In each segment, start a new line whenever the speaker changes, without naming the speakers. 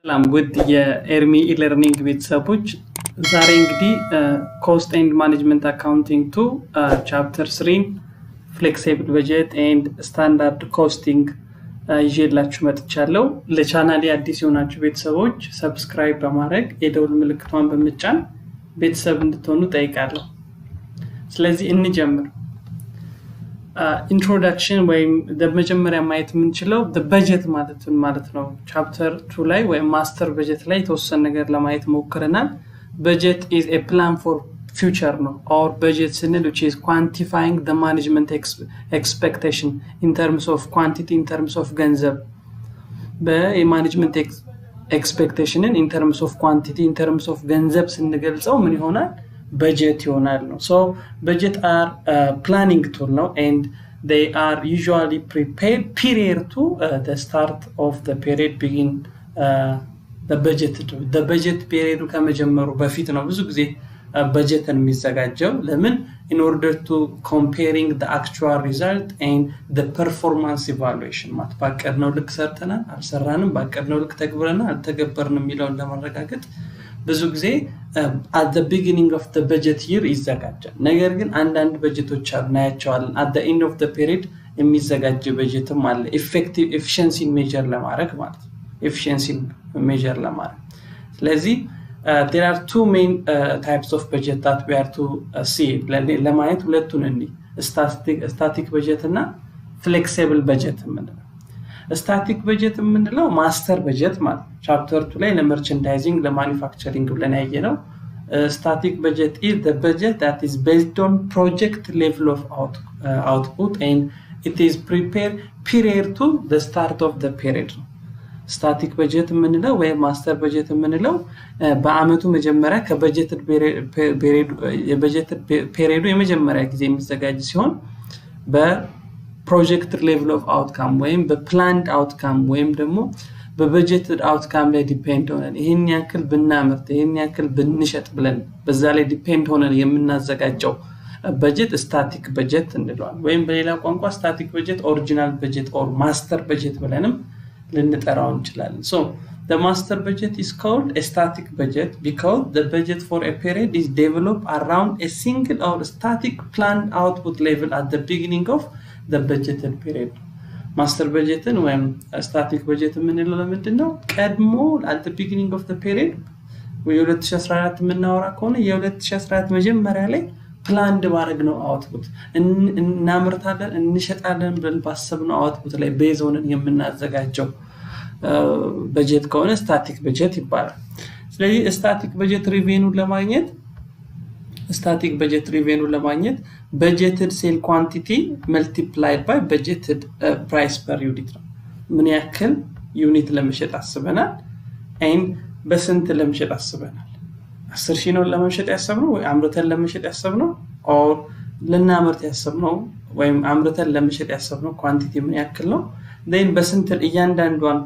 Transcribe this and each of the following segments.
ሰላም ውድ የኤርሚ e-learning ቤተሰቦች፣ ዛሬ እንግዲህ cost and management accounting 2 chapter 3 flexible budget and standard costing ይዤላችሁ መጥቻለሁ። ለቻናሌ አዲስ የሆናችሁ ቤተሰቦች subscribe በማድረግ የደውል ምልክቷን በመጫን ቤተሰብ እንድትሆኑ ጠይቃለሁ። ስለዚህ እንጀምር። Introduction ወይም መጀመሪያ ማየት የምንችለው በጀት ማለት ምን ማለት ነው። Chapter 2 ላይ ወይም master budget ላይ የተወሰነ ነገር ለማየት ሞክረናል። Budget is a plan for future ነው። Or budget ስንል which is quantifying the management expectation in terms of quantity, in terms of ገንዘብ፣ በ management expectation ን in terms of quantity, in terms of ገንዘብ ስንገልጸው ምን ይሆናል? በጀት ይሆናል ነው። So budget are planning tool ነው and they are usually prepared prior to the start of the period, begin the budget the budget period ከመጀመሩ በፊት ነው ብዙ ጊዜ በጀትን የሚዘጋጀው። ለምን? In order to comparing the actual result and the performance evaluation ማለት ባቀድነው ልክ ሰርተናል አልሰራንም፣ ባቀድነው ልክ ተግብረናል አልተገበርንም የሚለውን ለማረጋገጥ ብዙ ጊዜ at the beginning of the budget year ይዘጋጃል። ነገር ግን አንዳንድ በጀቶች አሉ፣ እናያቸዋለን። At the end of the period የሚዘጋጅ በጀትም አለ። Effective efficiency ን measure ለማድረግ ማለት ነው። Efficiency ን measure ለማድረግ። ስለዚህ there are two main types of budget that we are to see። ለማየት ሁለቱን እኒ static budget እና flexible budget የምንለው። Static budget የምንለው master budget ማለት ነው። Chapter 2 ላይ ለ merchandising፣ ለ manufacturing ብለን ያየነው። Static budget is the budget that is based on project level of output and it is prepared prior to the start of the period ነው። Static budget የምንለው ወይም master budget የምንለው በአመቱ መጀመሪያ ከ budget period ኡ የመጀመሪያ ጊዜ የሚዘጋጅ ሲሆን በ project level of outcome ወይም በ planned outcome ወይም ደግሞ በ budgeted outcome ላይ depend ሆነን፣ ይህን ያክል ብናመርት፣ ይህን ያክል ብንሸጥ ብለን በዛ ላይ depend ሆነን የምናዘጋጀው budget static budget እንለዋል። ወይም በሌላ ቋንቋ static budget original budget or master budget ብለንም ልንጠራው እንችላለን። So the master budget is called a static budget because the budget for a period is developed around a single or static planned output level at the beginning of the budgeted period. Master budget ን ወይም static budget የምንለው ለምንድን ነው? ቀድሞ at the beginning of the period የ2014 የምናወራ ከሆነ የ2014 መጀመሪያ ላይ planned ባረግነው output፣ እናምርታለን እንሸጣለን ብለን ባሰብነው output ላይ base ሆነን የምናዘጋጀው በጀት ከሆነ static budget ይባላል። ስለዚህ static budget revenue ለማግኘት budgeted sale quantity multiplied by budgeted price per unit ነው። ምን ያክል unit ለመሸጥ አስበናል፣ and በስንት ለመሸጥ አስበናል። 10,000 ነው ለመሸጥ ያሰብነው ወይ አምርተን ለመሸጥ ያሰብነው or ልናመርት ያሰብነው ወይም አምርተን ለመሸጥ ያሰብነው quantity ምን ያክል ነው? Then በስንት እያንዳንዷን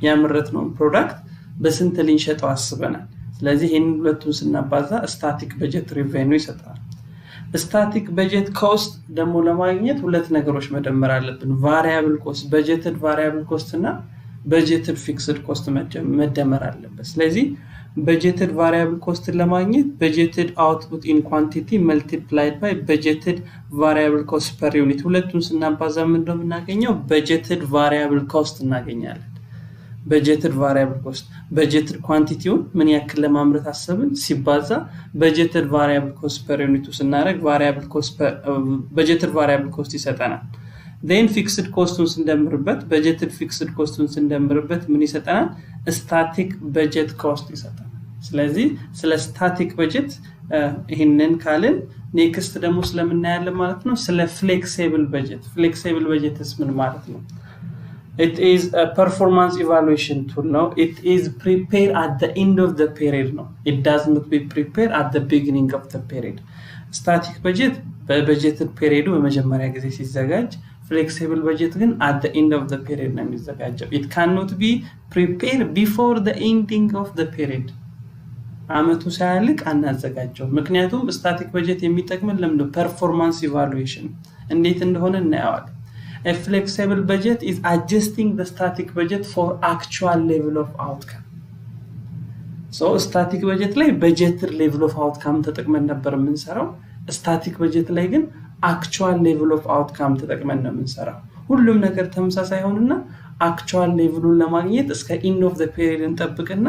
ያመረትነውን product በስንት ልንሸጠው አስበናል። ስለዚህ ይህን ሁለቱን ስናባዛ static budget revenue ይሰጠናል። Static budget cost ደግሞ ለማግኘት ሁለት ነገሮች መደመር አለብን። Variable cost፣ budgeted variable cost እና budgeted fixed cost መደመር አለበት። ስለዚህ budgeted variable cost ን ለማግኘት budgeted output in quantity multiplied by budgeted variable cost per unit፣ ሁለቱን ስናባዛ ምንድነው የምናገኘው? Budgeted variable cost እናገኛለን። Budgeted variable cost budgeted quantity ውን ምን ያክል ለማምረት አሰብን ሲባዛ budgeted variable cost per unit ኡ ስናደርግ variable cost budgeted variable cost ይሰጠናል። Then fixed cost ኡን ስንደምርበት፣ budgeted fixed cost ኡን ስንደምርበት ምን ይሰጠናል? Static budget cost ይሰጠናል። ስለዚህ ስለ static budget ይህንን ካልን next ደግሞ ስለምናያለን ማለት ነው፣ ስለ flexible budget። Flexible budget ስ ምን ማለት ነው? It is a performance evaluation tool ነው። It is prepared at the end of the period ነው። It does not be prepared at the beginning of the period። Static budget በ budgeted period ኡ በመጀመሪያ ጊዜ ሲዘጋጅ፣ flexible budget ግን at the end of the period ነው የሚዘጋጀው። It cannot be prepared before the ending of the period። አመቱ ሳያልቅ አናዘጋጀው። ምክንያቱም static budget የሚጠቅመን ለምንድነው? Performance evaluation እንዴት እንደሆነ እናየዋለን። A flexible budget is adjusting the static budget for actual level of outcome. Static budget ላይ budgeted level of outcome ተጠቅመን ነበር የምንሰራው። Static budget ላይ ግን actual level of outcome ተጠቅመን ነው የምንሰራው። ሁሉም ነገር ተመሳሳይ ሆንና actual level ኡን ለማግኘት እስከ end of period እንጠብቅና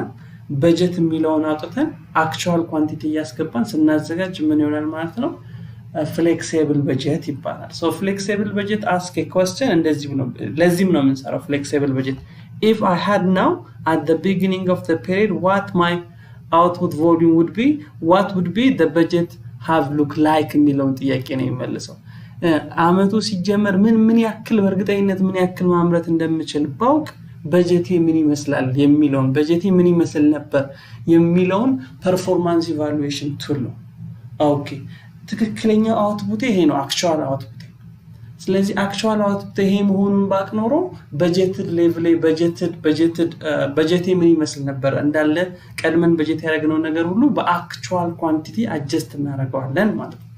በጀት የሚለውን አውጥተን actual quantity እያስገባን ስናዘጋጅ ምን ይሆናል ማለት ነው? Flexible budget ይባላል። So flexible budget ask question እንደዚህ ነው። ለዚህም ነው የምንሰራው flexible budget። If I had known at the beginning of the period what my output volume would be, what would be the budget have look like የሚለውን ጥያቄ ነው የሚመልሰው። አመቱ ሲጀመር ምን ያክል በእርግጠኝነት ምን ያክል ማምረት እንደምችል ባውቅ በጀቴ ምን ይመስላል የሚለውን፣ በጀቴ ምን ይመስል ነበር የሚለውን performance evaluation tool ነው። Okay፣ ትክክለኛ output ይሄ ነው፣ actual output። ስለዚህ actual output ይሄ መሆኑን ባቅ ኖሮ budgeted level budgeted budgeted በጀቴ ምን ይመስል ነበር እንዳለ ቀድመን በጀት ያደረግነው ነገር ሁሉ በ actual quantity adjust እናደርገዋለን ማለት ነው።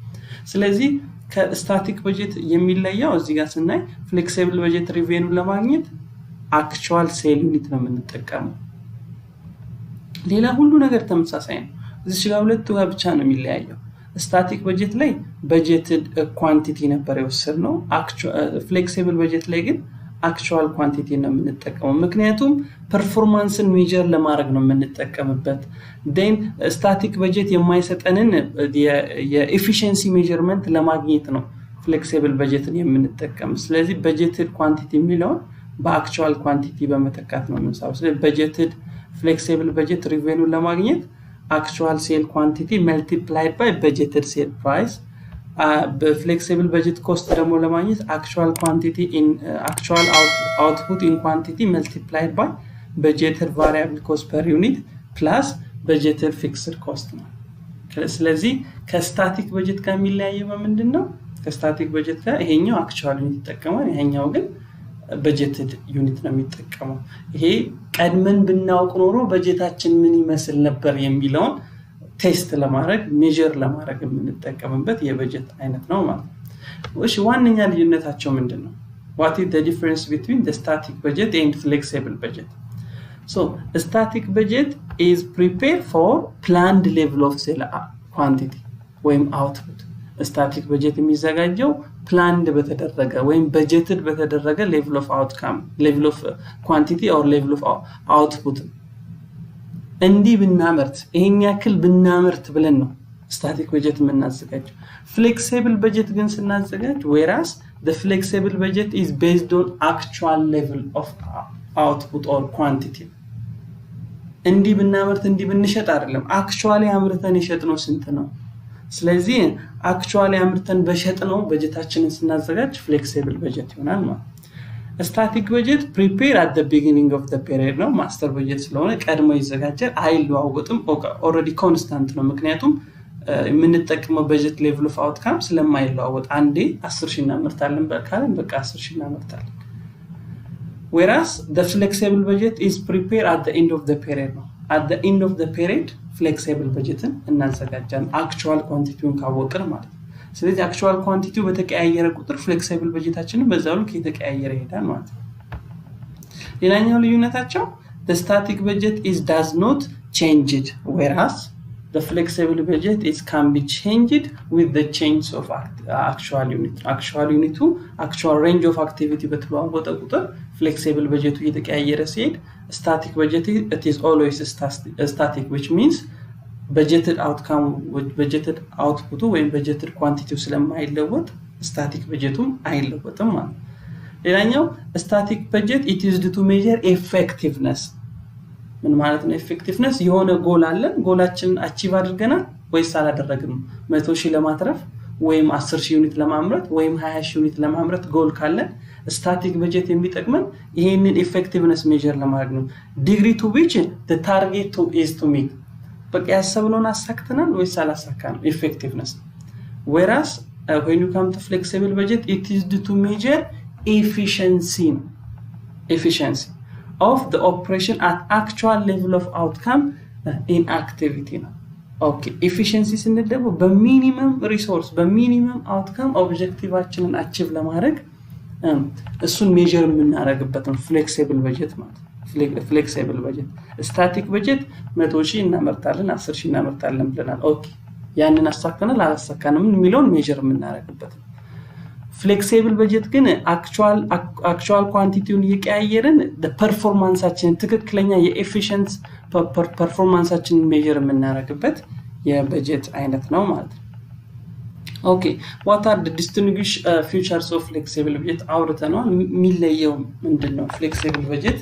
ስለዚህ ከ static budget የሚለየው እዚህ ጋር ስናይ flexible budget revenue ለማግኘት actual sale unit ነው የምንጠቀመው። ሌላ ሁሉ ነገር ተመሳሳይ ነው። እዚች ጋር ሁለቱ ጋር ብቻ ነው የሚለያየው። Static budget ላይ budgeted quantity ነበር የወሰድነው። Flexible budget ላይ ግን actual quantity ነው የምንጠቀመው። ምክንያቱም performance ን measure ለማድረግ ነው የምንጠቀምበት። Then static budget የማይሰጠንን የ efficiency measurement ለማግኘት ነው flexible budget ን የምንጠቀም። ስለዚህ budgeted quantity የሚለውን በ actual quantity በመተካት ነው የምንሰራው። ስለዚህ budgeted flexible budget revenue ለማግኘት actual sale quantity multiplied by budgeted sale price፣ በ flexible budget cost ደግሞ ለማግኘት actual quantity actual output in quantity multiplied by budgeted variable cost per unit plus budgeted fixed cost ነው። ስለዚህ ከ static budget ጋር የሚለያየው በምንድን ነው? ከ static budget ጋር ይሄኛው actual unit ይጠቀማል፣ ይሄኛው ግን budgeted unit ነው የሚጠቀመው። ይሄ ቀድመን ብናውቅ ኖሮ በጀታችን ምን ይመስል ነበር የሚለውን test ለማድረግ፣ measure ለማድረግ የምንጠቀምበት የበጀት አይነት ነው ማለት ነው። እሺ፣ ዋነኛ ልዩነታቸው ምንድን ነው? What is the difference between the static budget and flexible budget? So static budget is prepare for planned level of sale quantity ወይም output። Static budget የሚዘጋጀው planned በተደረገ ወይም budgeted በተደረገ level of outcome, level of quantity or level of output፣ እንዲህ ብናመርት፣ ይሄን ያክል ብናመርት ብለን ነው static budget የምናዘጋጀው። Flexible budget ግን ስናዘጋጅ whereas flexible budget is based on actual level of output or quantity። እንዲህ ብናመርት፣ እንዲህ ብንሸጥ አይደለም። Actually አምርተን የሸጥነው ስንት ነው? ስለዚህ actually አምርተን በሸጥነው በጀታችንን ስናዘጋጅ flexible budget ይሆናል ማለት። Static budget prepare at beginning of period ነው። Master budget ስለሆነ ቀድሞ ይዘጋጃል፣ አይለዋወጥም። Already constant ነው። ምክንያቱም የምንጠቀመው budget level of outcome ስለማይለዋወጥ አንዴ 10,000 እናመርታለን ካለን በቃ 10,000 እናመርታለን። Whereas flexible budget is prepare at end of period ነው። At end of period flexible budget ን እናዘጋጃለን actual quantity ውን ካወቅን ማለት ነው። ስለዚህ actual quantity ው በተቀያየረ ቁጥር flexible budget ኣችንን በዛው ልክ እየተቀያየረ ይሄዳል ማለት ነው። ሌላኛው ልዩነታቸው static budget is does not changed, whereas flexible budget is can be changed with change of actual unit። Actual unit ኡ actual range of activity በተለዋወጠ ቁጥር flexible budget ኡ እየተቀያየረ ሲሄድ static budget it is always static, which means budgeted outcome, budgeted output ኡ ወይም budgeted quantity ው ስለማይለወጥ static budget ኡም አይለወጥም ማለት ነው። ሌላኛው static budget it used to measure effectiveness። ምን ማለት ነው? Effectiveness የሆነ ጎል አለን። Goal ኣችንን achieve አድርገናል ወይስ አላደረግንም? 100,000 ለማትረፍ ወይም 10,000 unit ለማምረት ወይም 20,000 unit ለማምረት ጎል ካለን static budget የሚጠቅመን ይሄንን effectiveness measure ለማድረግ ነው። Degree to which target to is to meet፣ በቃ ያሰብነውን አሳክተናል ወይስ አላሳካንም? Effectiveness። Whereas when you come to flexible budget, it is to measure efficiency ነው። Efficiency of the operation at actual level of outcome in activity ነው። Okay፣ efficiency ስንል ደግሞ በ minimum resource፣ በ minimum outcome objective ኣችንን achieve ለማድረግ እሱን measure የምናደርግበት ነው flexible budget ማለት ነው። Flexible budget። Static budget 100,000 እናመርታለን፣ 10,000 እናመርታለን ብለናል። Okay፣ ያንን አሳክተናል አላሳካንም የሚለውን measure የምናደርግበት ነው። Flexible budget ግን actual quantity ውን እየቀያየርን performance ኣችንን፣ ትክክለኛ የ efficient performance ኣችንን measure የምናደርግበት የበጀት አይነት ነው ማለት ነው። Okay, what are distinguish features of flexible budget? አውርተነዋል። የሚለየው ምንድን ነው? Flexible budget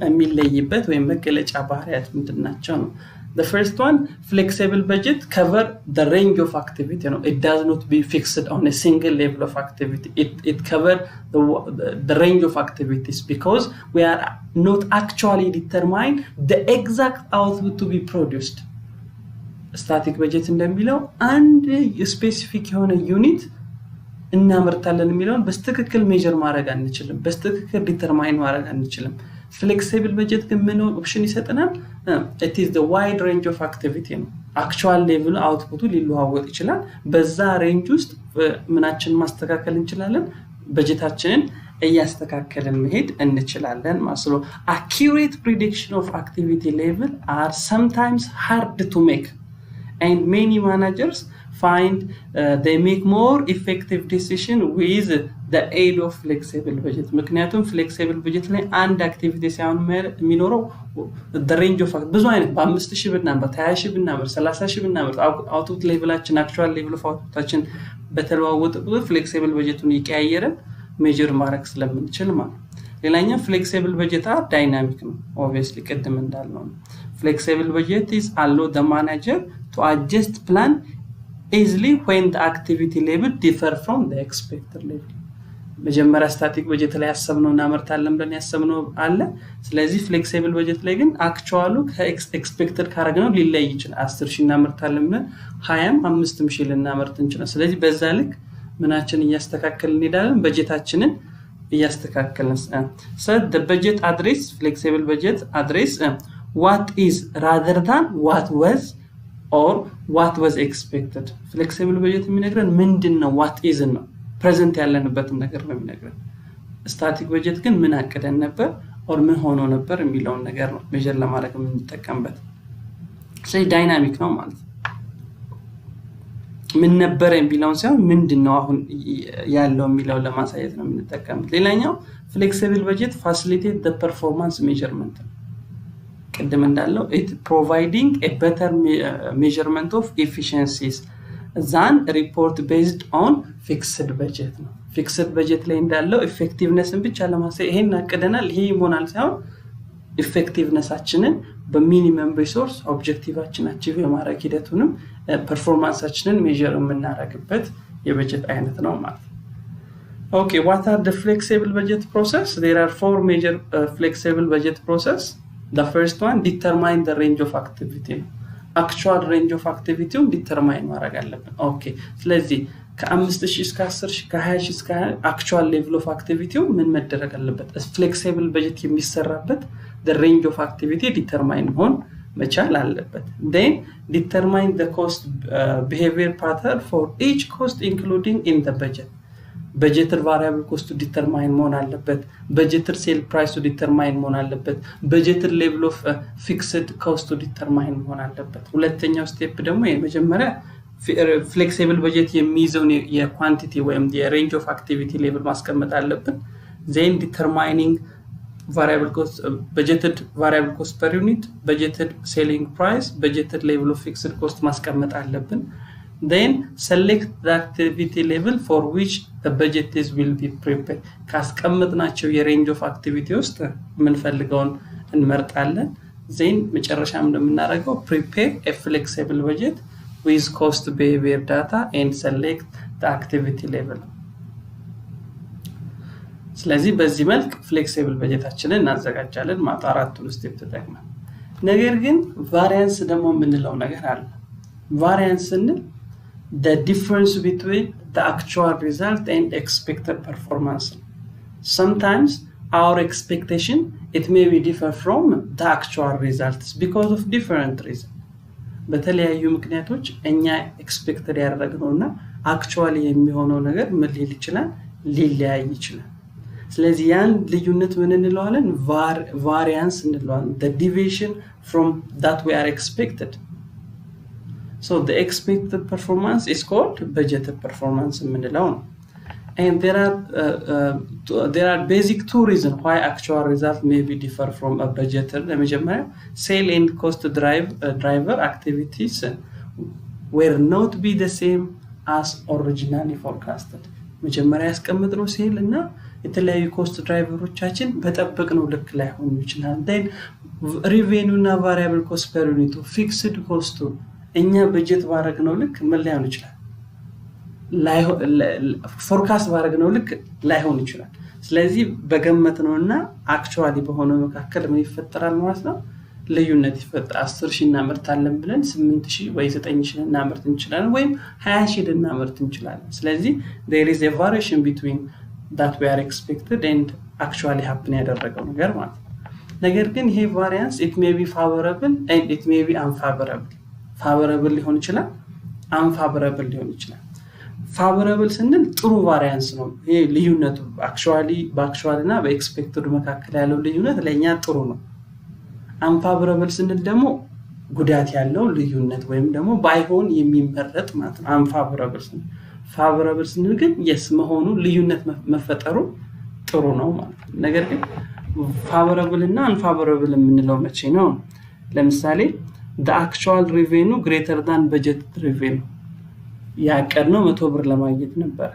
የሚለይበት ወይም መገለጫ ባህሪያት ምንድን ናቸው ነው። The first one, flexible budget cover the range of activity ነው። It does not be fixed on a single level of activity. It cover the range of activities because we are not actually determine the exact output to be produced. Static budget እንደሚለው አንድ specific የሆነ unit እናመርታለን የሚለውን በትክክል measure ማድረግ አንችልም። በትክክል determine ማድረግ አንችልም። Flexible budget ግን ምን option ይሰጠናል? It is wide range of activity ነው። Actual level output ኡ ሊለዋወጥ ይችላል። በዛ range ውስጥ ምናችንን ማስተካከል እንችላለን፣ በጀታችንን እያስተካከልን መሄድ እንችላለን ማለት ነው። Accurate prediction of activity level are sometimes hard to make, and many managers find they make more effective decision with the aid of flexible budget። ምክንያቱም flexible budget ላይ አንድ activity ሳይሆን የሚኖረው range of ብዙ አይነት፣ በ5,000 ብናመርት፣ 20,000 ብናመርት፣ 30,000 ብናመርት፣ output level ኣችን፣ actual level of output ኣችን በተለዋወጠ ቁጥር flexible budget ኡን እየቀያየርን measure ማድረግ ስለምንችል ማለት ነው። ሌላኛው flexible budget are dynamic ነው። Obviously ቅድም እንዳልነው ነው። Flexible budget is allow the manager to adjust plan easily when the activity level differ from the expected level። መጀመሪያ static budget ላይ ያሰብነው እናመርታለን ብለን ያሰብነው አለ። ስለዚህ flexible budget ላይ ግን actual ኡ ከ expected ካረግነው ሊለይ ይችላል። 10,000 እናመርታለን ብለን 20ም 5ም ሺህ ልናመርት እንችላል። ስለዚህ በዛ ልክ ምናችን እያስተካከልን እንሄዳለን፣ በጀታችንን እያስተካከልን። Budget address flexible budget address what is rather than what was or what was expected። Flexible budget የሚነግረን ምንድን ነው? What is ን ነው፣ present ያለንበትን ነገር ነው የሚነግረን። Static budget ግን ምን አቅደን ነበር or ምን ሆኖ ነበር የሚለውን ነገር ነው measure ለማድረግ የምንጠቀምበት። ስለዚህ dynamic ነው ማለት ነው። ምን ነበረ የሚለውን ሳይሆን ምንድን ነው አሁን ያለው የሚለውን ለማሳየት ነው የምንጠቀምበት። ሌላኛው flexible budget facilitate performance measurement ነው። ቅድም እንዳለው it providing better measurement of efficiencies than report based on fixed budget ነው። Fixed budget ላይ እንዳለው effectiveness ን ብቻ ለማሳየት ይሄን አቅደናል ይሄ ይሆናል ሳይሆን effectiveness ኣችንን በ minimum resource objective ኣችን achieve የማድረግ ሂደቱንም performance ኣችንን measure የምናደርግበት የበጀት አይነት ነው ማለት ነው። Okay, what are the flexible budget process? There are four major flexible budget process. The first one, determine the range of activity ነው። Actual range of activity ውን determine ማድረግ አለብን። Okay፣ ስለዚህ ከ5,000 እስከ 10,000፣ ከ20,000 እስከ actual level of activity ው ምን መደረግ አለበት? Flexible budget የሚሰራበት range of activity determine መሆን መቻል አለበት። Then determine cost behavior pattern for each cost including in budget። Budgeted variable cost ኡ determine መሆን አለበት። Budgeted sale price ኡ determine መሆን አለበት። Budgeted level of fixed cost ኡ determine መሆን አለበት። ሁለተኛው step ደግሞ የመጀመሪያ flexible budget የሚይዘውን የ quantity ወይም የ range of activity level ማስቀመጥ አለብን። Then determining variable cost, budgeted variable cost per unit, budgeted selling price, budgeted level of fixed cost ማስቀመጥ አለብን። Then select the activity level for which the budget is will be prepared። ካስቀመጥናቸው የ range of activity ውስጥ የምንፈልገውን እንመርጣለን። Then መጨረሻ እንደምናደርገው prepare a flexible budget with cost behavior data and select the activity level። ስለዚህ በዚህ መልክ flexible budget ኣችንን እናዘጋጃለን ማለት አራቱን step ተጠቅመን። ነገር ግን variance ደግሞ የምንለው ነገር አለ። Variance ስንል the difference between the actual result and expected performance ነው። Sometimes our expectation, it may be differ from the actual results because of different reason። በተለያዩ ምክንያቶች እኛ expected ያደረግነው እና actually የሚሆነው ነገር ምን ሊል ይችላል? ሊለያይ ይችላል። ስለዚህ ያን ልዩነት ምን እንለዋለን? Variance እንለዋለን። Deviation from that we are expected. So the expected performance is called budgeted performance የምንለው ነው። And there are basic two reasons why actual result may be differ from a budgeted. ለመጀመሪያ sale and cost driver activities were not be the same as originally forecasted. መጀመሪያ ያስቀመጥነው sale እና የተለያዩ cost driver ኦቻችን በጠበቅነው ልክ ላይሆኑ ይችላል። Then revenue እና variable cost per unit ኡ፣ fixed cost ኡ እኛ በጀት ባረግነው ልክ ምን ላይሆን ይችላል፣ forecast ባረግነው ልክ ላይሆን ይችላል። ስለዚህ በገመትነው እና actually በሆነው መካከል ምን ይፈጠራል ማለት ነው? ልዩነት ይፈጠራል። 10,000 እናመርታለን ብለን 8,000 ወይ 9,000 ልናመርት እንችላለን፣ ወይም 20,000 ልናመርት እንችላለን። ስለዚህ there is a variation between that we are expected and actually happen ያደረገው ነገር ማለት ነው። ነገር ግን ይሄ variance, it may be favorable and it may be unfavorable። Favorable ሊሆን ይችላል፣ unfavorable ሊሆን ይችላል። Favorable ስንል ጥሩ variance ነው። ይሄ ልዩነቱ actually በ actual እና በ expected ኡ መካከል ያለው ልዩነት ለእኛ ጥሩ ነው። Unfavorable ስንል ደግሞ ጉዳት ያለው ልዩነት ወይም ደግሞ ባይሆን የሚመረጥ ማለት ነው። Unfavorable ስንል፣ favorable ስንል ግን yes መሆኑ፣ ልዩነት መፈጠሩ ጥሩ ነው ማለት ነው። ነገር ግን favorable እና unfavorable የምንለው መቼ ነው? ለምሳሌ actual revenue greater than budget revenue። ያቀድነው 100 ብር ለማግኘት ነበረ።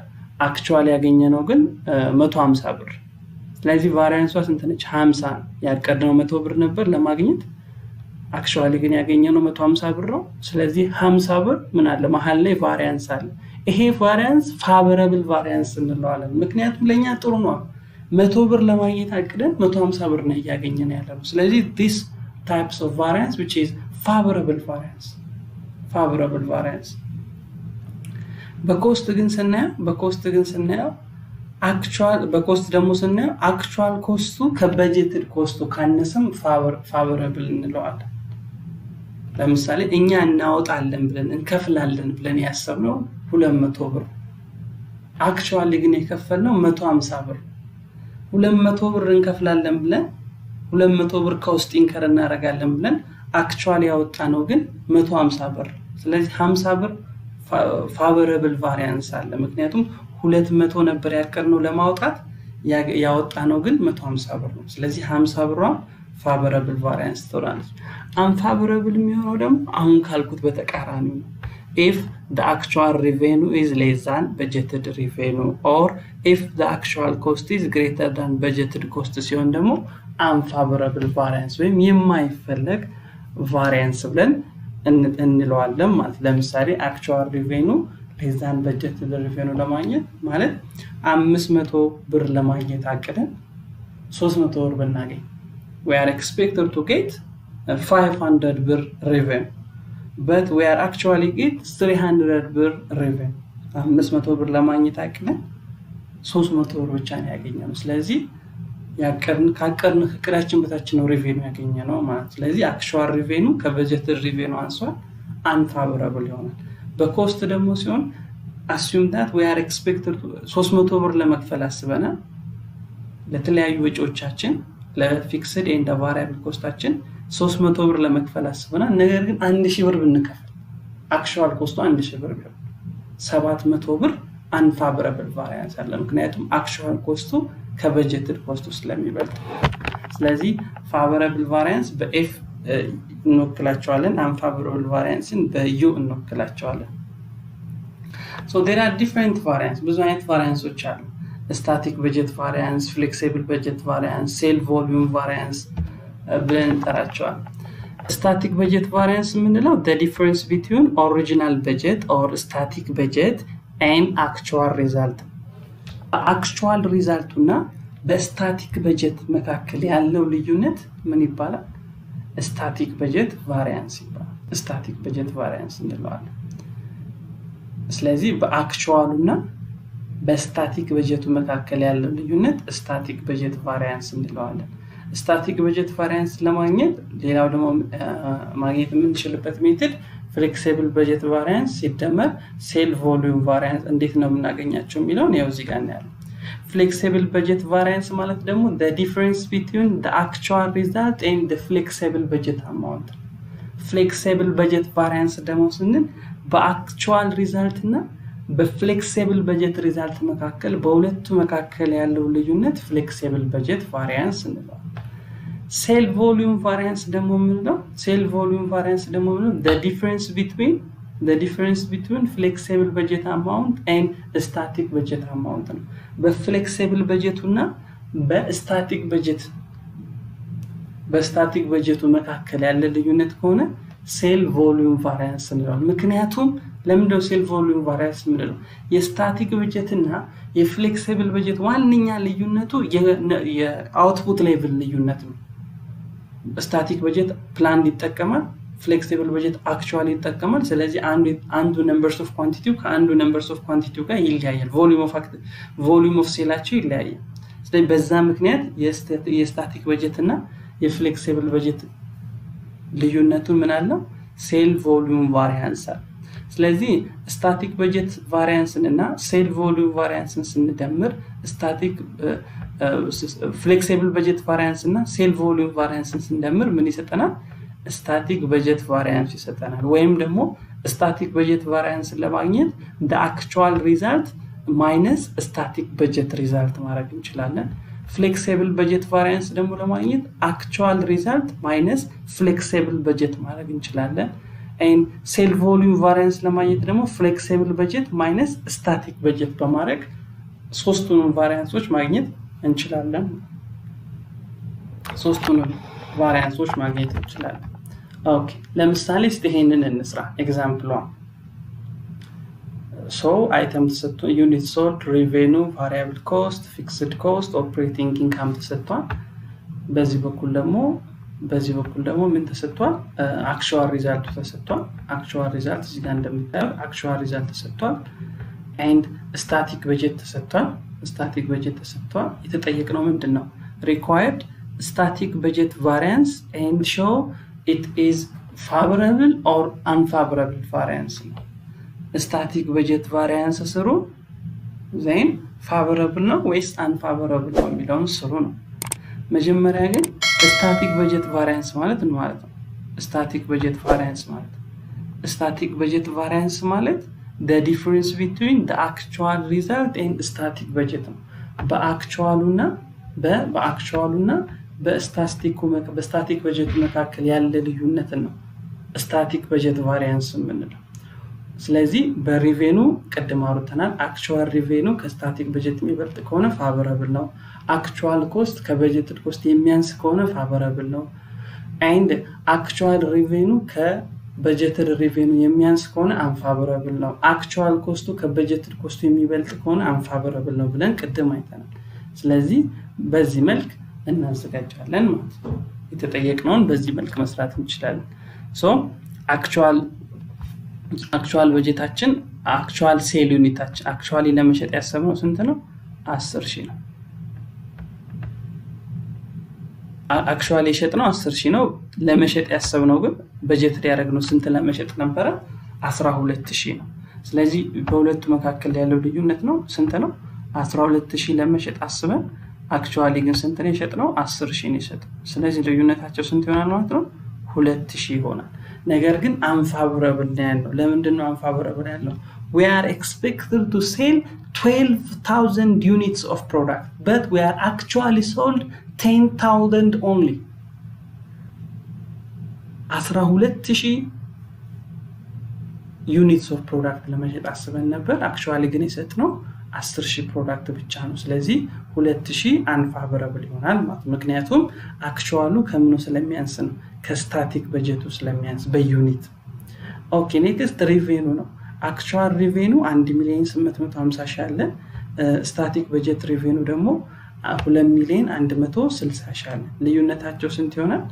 Actual ያገኘነው ግን 150 ብር። ስለዚህ variance ኧ ስንት ነች? 50 ነው። ያቀድነው 100 ብር ነበር ለማግኘት፣ actually ግን ያገኘነው 150 ብር ነው። ስለዚህ 50 ብር ምን አለ? መሀል ላይ variance አለ። ይሄ variance favorable variance እንለዋለን። ምክንያቱም ለእኛ ጥሩ ነው። 100 ብር ለማግኘት አቅደን 150 ብር ነው እያገኘን ያለ ነው። ስለዚህ this types of variance, which is favorable variance, favorable variance። በ cost ግን ስናየው actual በ cost ደግሞ ስናየው actual cost ኡ ከ budgeted cost ኡ ካነሰም favorable እንለዋለን። ለምሳሌ እኛ እናወጣለን ብለን፣ እንከፍላለን ብለን ያሰብነው 200 ብር፣ actually ግን የከፈልነው 150 ብር። 200 ብር እንከፍላለን ብለን፣ 200 ብር ከውስጥ incur እናደርጋለን ብለን actually ያወጣነው ግን 150 ብር። ስለዚህ 50 ብር favorable variance አለ። ምክንያቱም 200 ነበር ያቀድነው ለማውጣት፣ ያወጣነው ግን 150 ብር ነው። ስለዚህ 50 ብሯ favorable variance ትሆናለች። Unfavorable የሚሆነው ደግሞ አሁን ካልኩት በተቃራኒው ነው። If the actual revenue is less than budgeted revenue or if the actual cost is greater than budgeted cost ሲሆን ደግሞ unfavorable variance ወይም የማይፈለግ variance ብለን እንለዋለን ማለት። ለምሳሌ actual revenue less than budgeted revenue ለማግኘት ማለት 500 ብር ለማግኘት አቅደን 300 ብር ብናገኝ፣ we are expected to get 500 ብር revenue, but we are actually get 300 ብር revenue። 500 ብር ለማግኘት አቅደን 300 ብር ብቻ ነው ያገኘነው። ስለዚህ ካቀድን ከእቅዳችን በታች ነው revenue ያገኘነው ማለት። ስለዚህ actual revenue ከ budgeted revenue አንሷል፣ unfavorable ይሆናል። በ cost ደግሞ ሲሆን assume that we are expected 300 ብር ለመክፈል አስበናል። ለተለያዩ ወጪዎቻችን፣ ለ fixed and variable cost ኣችን 300 ብር ለመክፈል አስበናል። ነገር ግን 1000 ብር ብንከፍል፣ actual cost ኡ 1000 ብር ቢሆን 700 ብር unfavorable variance አለ። ምክንያቱም actual cost ኡ ከ budgeted cost ኡ ስለሚበልጥ። ስለዚህ favorable variance በ F እንወክላቸዋለን፣ unfavorable variance ን በ U እንወክላቸዋለን። So there are different variance፣ ብዙ አይነት variance ኦች አሉ። Static budget variance፣ flexible budget variance፣ sale volume variance ብለን እንጠራቸዋለን። Static budget variance የምንለው difference between original budget or static budget and actual result። በ actual result ኡ እና በ static budget መካከል ያለው ልዩነት ምን ይባላል? Static budget variance ይባላል። Static budget variance እንለዋለን። ስለዚህ በ actual ኡ እና በ static budget ኡ መካከል ያለው ልዩነት static budget variance እንለዋለን። Static budget variance ለማግኘት ሌላው ደግሞ ማግኘት የምንችልበት method flexible budget variance ሲደመር sale volume variance እንዴት ነው የምናገኛቸው የሚለውን ያው እዚህ ጋር እናያለን። Flexible budget variance ማለት ደግሞ difference between actual result and flexible budget amount። Flexible budget variance ደግሞ ስንል በ actual result እና በ flexible budget result መካከል፣ በሁለቱ መካከል ያለው ልዩነት flexible budget variance እንለዋለን። Sale volume variance ደግሞ የምንለው sale volume variance ደግሞ የምንለው difference between flexible budget amount and static budget amount ነው። በ flexible በጀቱ እና በ static በጀቱ መካከል ያለ ልዩነት ከሆነ sale volume variance እንለዋለን። ምክንያቱም ለምንድነው sale volume variance የምንለው? የ static budget እና የ flexible budget ዋነኛ ልዩነቱ የ output level ልዩነት ነው። Static budget plan ይጠቀማል፣ flexible budget actual ይጠቀማል። ስለዚህ አንዱ numbers of quantity ው ከአንዱ numbers of quantity ው ጋር ይለያያል። Volume of sale ኣቸው ይለያያል። ስለዚህ በዛ ምክንያት የ static budget እና የ flexible budget ልዩነቱ ምን አለው? Sale volume variance አለ። ስለዚህ static budget variance ን እና sale volume variance ን ስንደምር፣ static flexible budget variance እና sale volume variance ን ስንደምር ምን ይሰጠናል? Static budget variance ይሰጠናል። ወይም ደግሞ static budget variance ን ለማግኘት actual result minus static budget result ማድረግ እንችላለን። Flexible budget variance ደግሞ ለማግኘት actual result minus flexible budget ማድረግ እንችላለን። Sale volume variance ለማግኘት ደግሞ flexible budget minus static budget በማድረግ ሶስቱንም variance ኦች ማግኘት እንችላለን። ሶስቱንም variance ኦች ማግኘት እንችላለን። Okay፣ ለምሳሌ እስቲ ይሄንን እንስራ። Example one። So item ተሰጥቶ unit sold፣ revenue፣ variable cost፣ fixed cost፣ operating income ተሰጥቷል። በዚህ በኩል ደግሞ ምን ተሰጥቷል? Actual result ኡ ተሰጥቷል። Actual result እዚህ ጋር እንደምታየው actual result ተሰጥቷል። And static budget ተሰጥቷል። Static budget ተሰጥቷል። የተጠየቅነው ምንድን ነው? Required static budget variance and show it is favorable or unfavorable variance ነው። Static budget variance ስሩ፣ then favorable ነው ወይስ unfavorable ነው የሚለውን ስሩ ነው። መጀመሪያ ግን static budget variance ማለት ምን ማለት ነው? Static budget variance ማለት the difference between the actual result and static budget ነው። በአክቹዋሉና በአክቹዋሉና በስታቲክ በጀቱ መካከል ያለ ልዩነትን ነው static budget variance የምንለው። ስለዚህ በ revenue ቅድም አውርተናል። Actual revenue ከ static budget የሚበልጥ ከሆነ favorable ነው። Actual cost ከ budgeted cost የሚያንስ ከሆነ favorable ነው። And actual revenue ከ budgeted revenue የሚያንስ ከሆነ unfavorable ነው። Actual cost ኡ ከ budgeted cost ኡ የሚበልጥ ከሆነ unfavorable ነው ብለን ቅድም አይተናል። ስለዚህ በዚህ መልክ እናዘጋጃለን ማለት ነው። የተጠየቅነውን በዚህ መልክ መስራት እንችላለን። So actual በጀታችን፣ actual sale unit ኣችን፣ actually ለመሸጥ ያሰብነው ስንት ነው? 10,000 ነው። Actually የሸጥነው 10,000 ነው። ለመሸጥ ያሰብነው ግን በጀት ያደረግነው ስንት ለመሸጥ ነበረ? 12,000 ነው። ስለዚህ በሁለቱ መካከል ያለው ልዩነት ነው ስንት ነው? 12,000 ለመሸጥ አስበን actually ግን ስንት ነው የሸጥነው? 10,000 ነው የሸጥነው። ስለዚህ ልዩነታቸው ስንት ይሆናል ማለት ነው? 2000 ይሆናል። ነገር ግን unfavorable ነው ያለው። ለምንድን ነው unfavorable ያለው? We are expected to sell 12,000 units of product, but we are actually sold 10,000 only። 12,000 units of product ለመሸጥ አስበን ነበር። Actually ግን የሸጥነው 10,000 product ብቻ ነው። ስለዚህ 2000 unfavorable ይሆናል ማለት፣ ምክንያቱም actual ኡ ከምኑ ስለሚያንስ ነው፣ ከ static በጀቱ ስለሚያንስ በ unit። Okay፣ next revenue ነው። Actual revenue 1 ሚሊዮን 850 ሺህ አለ። Static budget revenue ደግሞ 2 ሚሊዮን 160 ሺህ አለ። ልዩነታቸው ስንት ይሆናል?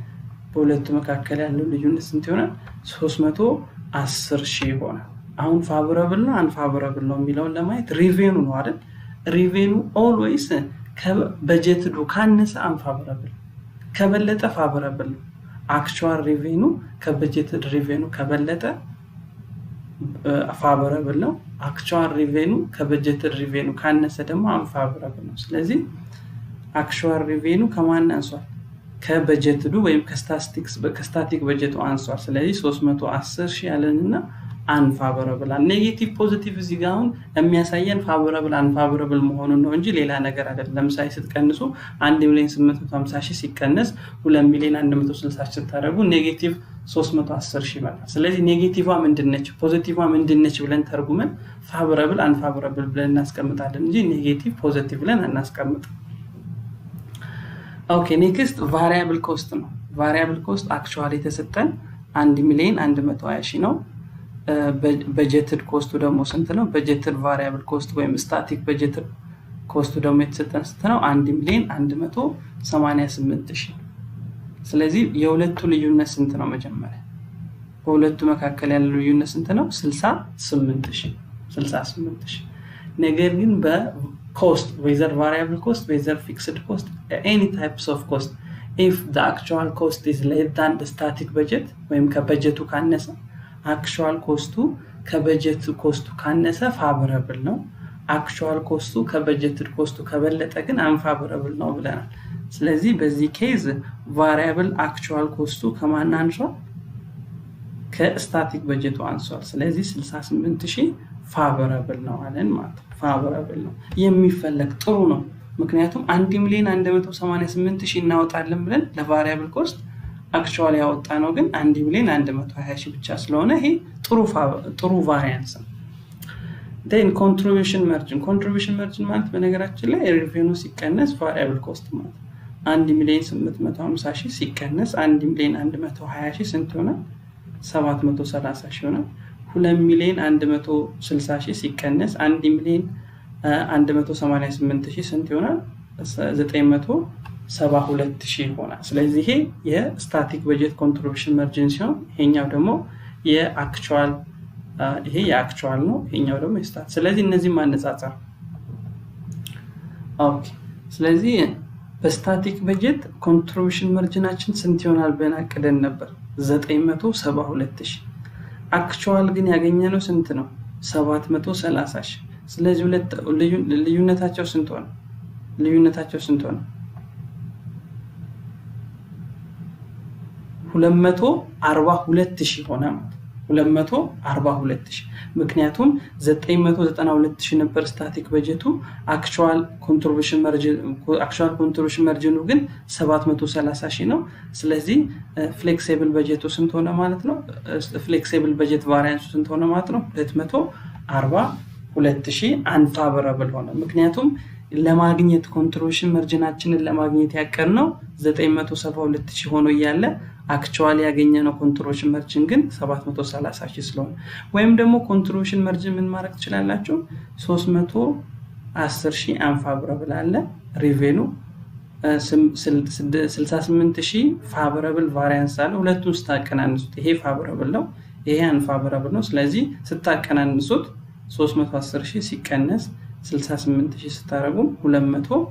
በሁለቱ መካከል ያለው ልዩነት ስንት ይሆናል? 310 ሺህ ይሆናል። አሁን favorable ነው unfavorable ነው የሚለውን ለማየት revenue ነው አይደል? Revenue always ከ budgeted ኡ ካነሰ unfavorable፣ ከበለጠ favorable ነው። Actual revenue ከ budgeted revenue ከበለጠ favorable ነው። Actual revenue ከ budgeted revenue ካነሰ ደግሞ unfavorable ነው። ስለዚህ actual revenue ከማን አንሷል? ከ budgeted ኡ ወይም ከ static በጀቱ አንሷል። ስለዚህ 310 ሺህ ያለንና unfavorable። Negative positive እዚህ ጋር አሁን የሚያሳየን favorable unfavorable መሆኑን ነው እንጂ ሌላ ነገር አይደለም። ለምሳሌ ስትቀንሱ 1 ሚሊዮን 850 ሺህ ሲቀነስ 2 ሚሊዮን 160 ሺህ ስታደርጉ negative 310 ሺህ ይመጣል። ስለዚህ negative ምንድነች፣ positive ምንድነች ብለን ተርጉመን favorable unfavorable ብለን እናስቀምጣለን እንጂ negative positive ብለን አናስቀምጥም። Okay, next variable cost ነው። Variable cost actually የተሰጠን 1 ሚሊዮን 120 ሺህ ነው። Budgeted cost ኡ ደግሞ ስንት ነው? Budgeted variable cost ወይም static budgeted cost ኡ ደግሞ የተሰጠን ስንት ነው? 1 ሚሊዮን 188 ሺህ። ስለዚህ የሁለቱ ልዩነት ስንት ነው? መጀመሪያ በሁለቱ መካከል ያለው ልዩነት ስንት ነው? 68 ሺህ፣ 68 ሺህ። ነገር ግን በ cost, whether variable cost, whether fixed cost, any types of cost, if the actual cost is less than static budget ወይም ከበጀቱ ካነሰ፣ actual cost ኡ ከ budget cost ኡ ካነሰ favorable ነው። Actual cost ኡ ከ budgeted cost ኡ ከበለጠ ግን unfavorable ነው ብለናል። ስለዚህ በዚህ case variable actual cost ኡ ከማን አንሷል? ከ static በጀቱ አንሷል። ስለዚህ 68 ሺህ favorable ነው አለን ማለት ነው። Favorable ነው፣ የሚፈለግ ጥሩ ነው። ምክንያቱም 1 ሚሊዮን 188 ሺህ እናወጣለን ብለን ለ variable cost actually ያወጣነው ግን 1 ሚሊዮን 120 ሺህ ብቻ ስለሆነ ይሄ ጥሩ variance ነው። Then contribution margin። Contribution margin ማለት በነገራችን ላይ revenue ሲቀነስ variable cost ማለት ነው። 1 ሚሊዮን 850 ሺህ ሲቀነስ 1 ሚሊዮን 120 ሺህ ስንት ይሆናል? 730 ሺህ ይሆናል። 2 ሚሊዮን 160 ሺህ ሲቀነስ 1 ሚሊዮን 188 ሺህ ስንት ይሆናል? 972 ሺህ ይሆናል። ስለዚህ ይሄ የ static budget contribution margin ሲሆን ይሄኛው ደግሞ የ actual፣ ይሄ የ actual ነው፣ ይሄኛው ደግሞ የ static። ስለዚህ እነዚህ ማነጻጸር። Okay። ስለዚህ በ static budget contribution margin ኣችን ስንት ይሆናል ብለን አቅደን ነበር? 972 ሺህ። Actual ግን ያገኘነው ስንት ነው? 730 ሺህ። ስለዚህ ልዩነታቸው ስንት ሆነ? ልዩነታቸው ስንት ሆነ? 242 ሺህ ሆነ ማለት 242 ሺህ። ምክንያቱም 992 ሺህ ነበር static በጀቱ፣ actual contribution margin ኑ ግን 730 ሺህ ነው። ስለዚህ flexible በጀቱ ስንት ሆነ ማለት ነው? Flexible budget variance ኡ ስንት ሆነ ማለት ነው? 242 ሺህ unfavorable ሆነ። ምክንያቱም ለማግኘት contribution margin ኣችንን ለማግኘት ያቀድነው 972 ሺህ ሆኖ እያለ actually ያገኘነው contribution margin ግን 730 ሺህ ስለሆነ፣ ወይም ደግሞ contribution margin ምን ማድረግ ትችላላችሁ? 310 ሺህ unfavorable አለ revenue፣ 68 ሺህ favorable variance አለ። ሁለቱን ስታቀናንሱት ይሄ favorable ነው፣ ይሄ unfavorable ነው። ስለዚህ ስታቀናንሱት 310 ሺህ ሲቀነስ 68 ሺህ ስታደርጉ 242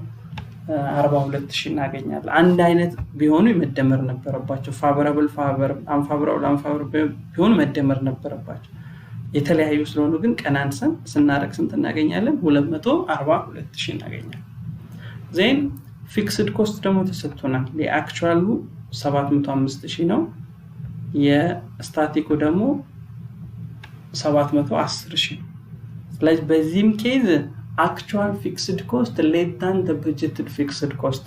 ሺህ እናገኛለን። አንድ አይነት ቢሆኑ መደመር ነበረባቸው። Favorable unfavorable unfavorable ቢሆኑ መደመር ነበረባቸው። የተለያዩ ስለሆኑ ግን ቀናንሰን ስናደርግ ስንት እናገኛለን? 242 ሺህ እናገኛለን። Then fixed cost ደግሞ ተሰጥቶናል። የ actual ኡ 705 ሺህ ነው። የ static ኩ ደግሞ 710 ሺህ ነው። ስለዚህ በዚህም case actual fixed cost less than budgeted fixed cost፣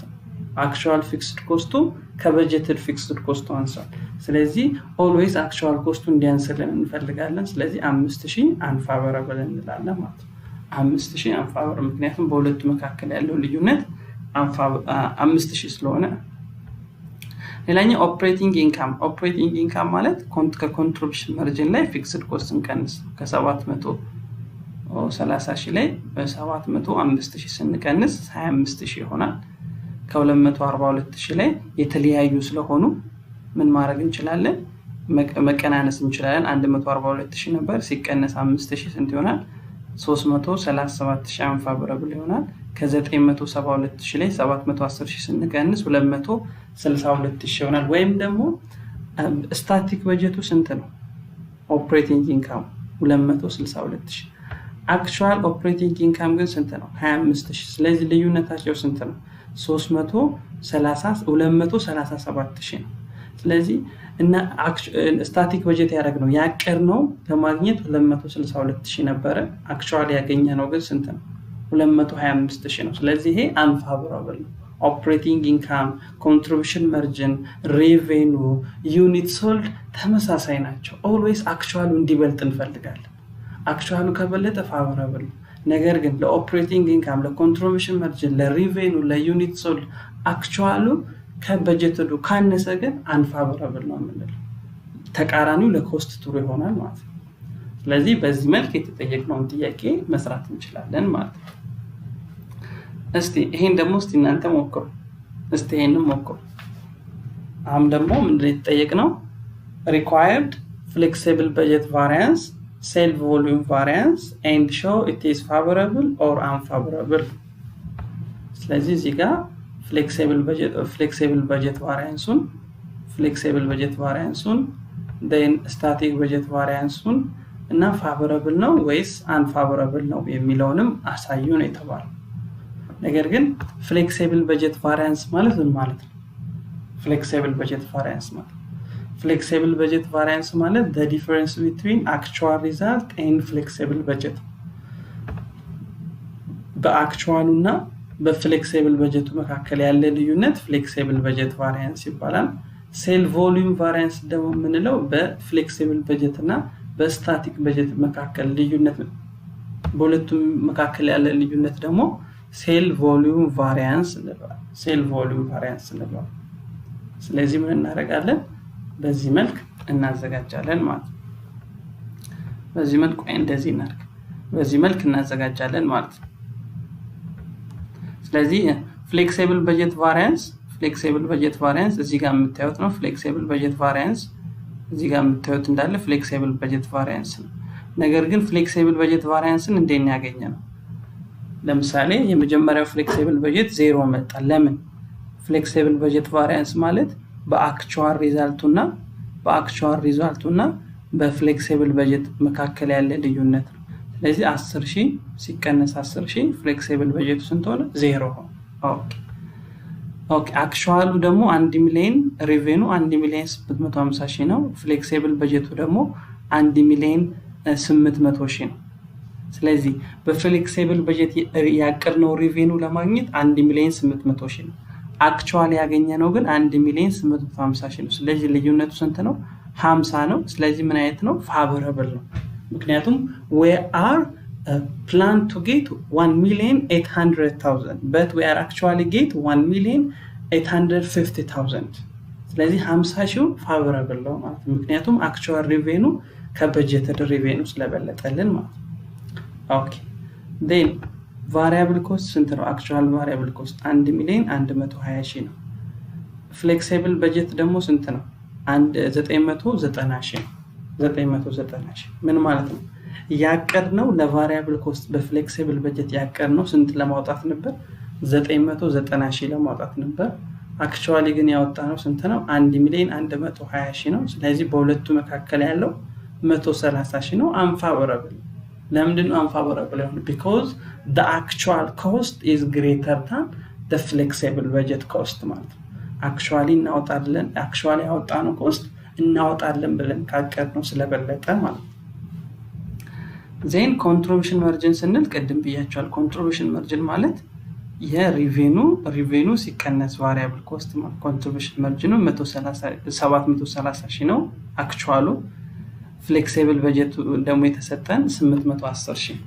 actual fixed cost ኡ ከ budgeted fixed cost ኡ አንሷል። ስለዚህ always actual cost ኡ እንዲያንስልን እንፈልጋለን። ስለዚህ 5,000 unfavorable እንላለን ማለት ነው። 5,000 unfavorable ምክንያቱም በሁለቱ መካከል ያለው ልዩነት 5,000 ስለሆነ። ሌላኛው operating income። Operating income ማለት ከ contribution margin ላይ fixed cost እንቀንስ። ከ730 ሺህ ላይ በ705 ሺህ ስንቀንስ 25 ሺህ ይሆናል። ከ242 ሺህ ላይ የተለያዩ ስለሆኑ ምን ማድረግ እንችላለን? መቀናነስ እንችላለን። 142 ሺህ ነበር፣ ሲቀነስ 5 ሺህ ስንት ይሆናል? 337 ሺህ unfavorable ይሆናል። ከ972 ሺህ ላይ 710 ሺህ ስንቀንስ 262 ሺህ ይሆናል። ወይም ደግሞ static በጀቱ ስንት ነው? Operating income 262 ሺህ። Actual operating income ግን ስንት ነው? 25 ሺህ። ስለዚህ ልዩነታቸው ስንት ነው? 237 ሺህ ነው። ስለዚህ እና static budget ያደረግነው ያቀድነው ለማግኘት 262 ሺህ ነበረ። Actually ያገኘነው ግን ስንት ነው? 225 ሺህ ነው። ስለዚህ ይሄ unfavorable ነው። Operating income፣ contribution margin፣ revenue፣ unit sold ተመሳሳይ ናቸው። Always actual ኡ እንዲበልጥ እንፈልጋለን። Actual ኡ ከበለጠ favorable ነው። ነገር ግን ለ operating income፣ ለ contribution margin፣ ለ revenue፣ ለ unit sold actual ኡ ከ budgeted ኡ ካነሰ ግን unfavorable ነው የምንለው። ተቃራኒው ለ cost true ይሆናል ማለት ነው። ስለዚህ በዚህ መልክ የተጠየቅነውን ጥያቄ መስራት እንችላለን ማለት ነው። እስቲ ይሄን ደግሞ እስቲ እናንተ ሞክሩ። እስቲ ይሄንን ሞክሩ። አሁን ደግሞ ምንድን ነው የተጠየቅነው? Required flexible budget variance, sale volume variance and show it is favorable or unfavorable። ስለዚህ እዚህ ጋር flexible budget variance ኡን then static budget variance ኡን እና favorable ነው ወይስ unfavorable ነው የሚለውንም አሳዩ ነው የተባለው። ነገር ግን flexible budget variance ማለት ምን ማለት ነው? Flexible budget variance ማለት the difference between actual result and flexible budget። በ actual ኡ እና በ flexible budget ኡ መካከል ያለ ልዩነት flexible budget variance ይባላል። Sale volume variance ደግሞ የምንለው በ flexible budget እና በ static budget መካከል ልዩነት፣ በሁለቱም መካከል ያለ ልዩነት ደግሞ sale volume variance እንለዋለን። Sale volume variance እንለዋለን። ስለዚህ ምን እናደርጋለን? በዚህ መልክ እናዘጋጃለን ማለት ነው። በዚህ መልክ፣ ቆይ እንደዚህ እናድርግ። በዚህ መልክ እናዘጋጃለን ማለት ነው። ስለዚህ flexible budget variance እዚህ ጋር የምታዩት ነው። Flexible budget variance እዚህ ጋር የምታዩት እንዳለ flexible budget variance ነው። ነገር ግን flexible budget variance ን እንዴት ነው ያገኘነው? ለምሳሌ የመጀመሪያው flexible budget ዜሮ መጣ። ለምን? Flexible budget variance ማለት በ actual result ኡ እና በ flexible budget መካከል ያለ ልዩነት ነው። ስለዚህ 10 ሺህ ሲቀነስ 10 ሺህ flexible budget ኡ ስንት ሆነ? ዜሮ ሆነ። Okay, actual ኡ ደግሞ 1 ሚሊዮን፣ revenue 1 ሚሊዮን 850 ሺህ ነው። Flexible budget ኡ ደግሞ 1 ሚሊዮን 800 ሺህ ነው። ስለዚህ በ flexible budget ያቀድነው revenue ለማግኘት 1 ሚሊዮን 800 ሺህ ነው። Actually ያገኘነው ግን 1 ሚሊዮን 850 ሺህ ነው። ስለዚህ ልዩነቱ ስንት ነው? 50 ነው። ስለዚህ ምን አይነት ነው? Favorable ነው። ምክንያቱም we are plan to get 1 ሚሊዮን 800,000 but we are actually get 1 ሚሊዮን 850,000። ስለዚህ 50 ሺው favorable ነው ማለት ነው። ምክንያቱም actual revenue ከ budgeted revenue ስለበለጠልን ማለት ነው። Okay, then variable cost ስንት ነው? Actual variable cost 1 ሚሊዮን 120 ሺህ ነው። Flexible budget ደግሞ ስንት ነው? 990 ሺህ ነው። 990 ሺህ ምን ማለት ነው? ያቀድነው ለ variable cost በ flexible budget ያቀድነው ስንት ለማውጣት ነበር? 990 ሺህ ለማውጣት ነበር። Actually ግን ያወጣነው ስንት ነው? 1 ሚሊዮን 120 ሺህ ነው። ስለዚህ በሁለቱ መካከል ያለው 130 ሺህ ነው። Unfavorable። ለምንድን ነው unfavorable የሆነው? Because the actual cost is greater than the flexible budget cost ማለት ነው። Actually እናወጣለን፣ actually ያወጣነው cost እናወጣለን ብለን ካቀድነው ስለበለጠ ማለት ነው። Then contribution margin ስንል ቅድም ብያችኋለሁ። Contribution margin ማለት የ revenue ሲቀነስ variable cost። Contribution margin ኑ 730 ሺህ ነው actual ኡ። Flexible budget ኡ ደግሞ የተሰጠን 810 ሺህ።